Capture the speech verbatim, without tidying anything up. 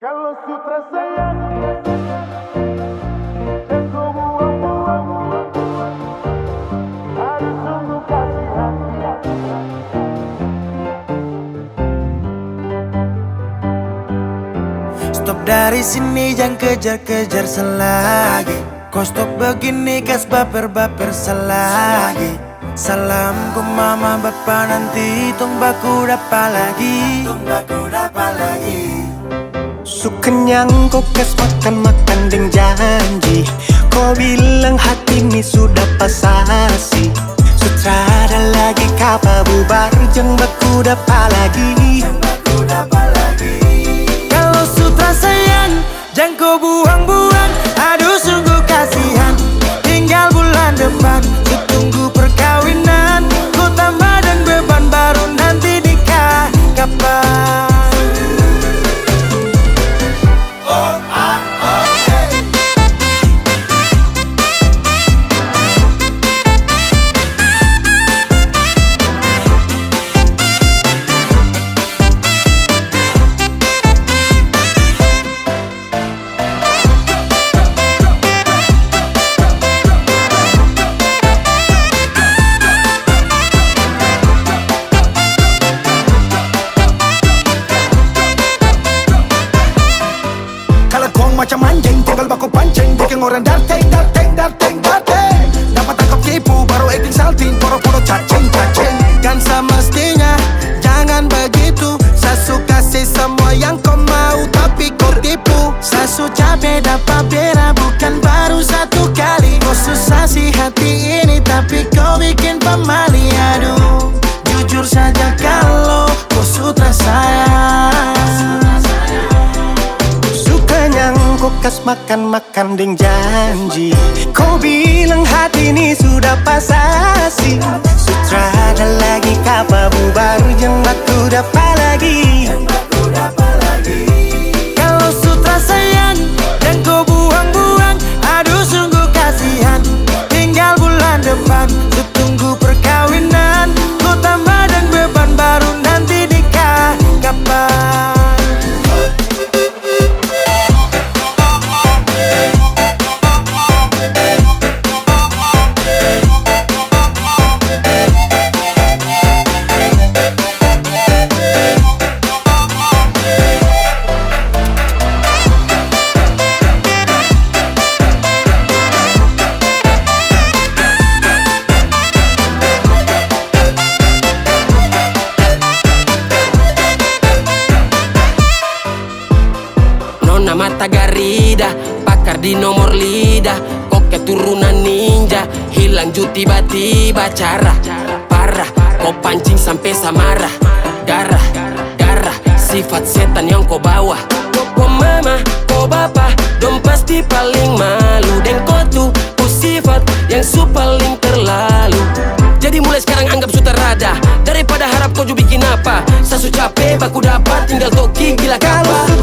Kalo sutra sayang, jang ko buang-buang. Aduh, sungguh kasihan. Stop dari sini, jang kejar-kejar sa lagi. Ko stop bagini, kas baper-baper sa lagi. Salam ko mama, bapa, nanti tong baku dapa lagi. Tong baku dapa lagi. Su kenyang ko kas makan-makan deng janji. Ko bilang hati ni su dapa sasih. Su trada lagi kapa bubar, jang baku dapa lagi. Jang baku dapa lagi. Kalo su tra sayang, jang ko buang-buang, aduh sungguh kasihan. Tinggal bulan depan, su tunggu perkawinan. Ko tambah deng beban baru, nanti nikah kapan? Kalo kong macam anjing, tinggal baku pancing, biking orang darting, darting, darting, darting. Dapat tangkap tipu, baru acting salting, poro-poro cacing, cacing. Kan semestinya jangan begitu. Sa su kasi samua yang ko mau, tapi ko tipu. Sa su cabe dapa bera, bukan baru satu kali. Ko su sasi hati ini, tapi ko bikin pamali. Aduh, jujur saja kalo ko su tra sayang. Su kenyang ko kas makan-makan deng janji. Ko bilang hati ni su dapa sasih. Su trada lagi kapa bubar, jang baku dapa lagi. Kalo su tra sayang, jang ko buang-buang. Aduh, sungguh kasihan. Tinggal bulan depan, su tunggu perkawinan. Ko tambah deng beban baru, nanti nikah kapan? Nona mata garida, pakar di nomor lidah. Ko keturunan ninja, hilang ju tiba-tiba. Cara parah, ko pancing sampe sa marah. Garah, garah, sifat setan yang ko bawa. Ko mama, ko bapa, dong pasti paling malu deng ko tu. Ko sifat yang su paling terlalu. Jadi mulai skarang anggap su tarada, daripada harap ko ju bikin apa. Sa su cape baku dapa, tinggal toki gila kapa. Kalo su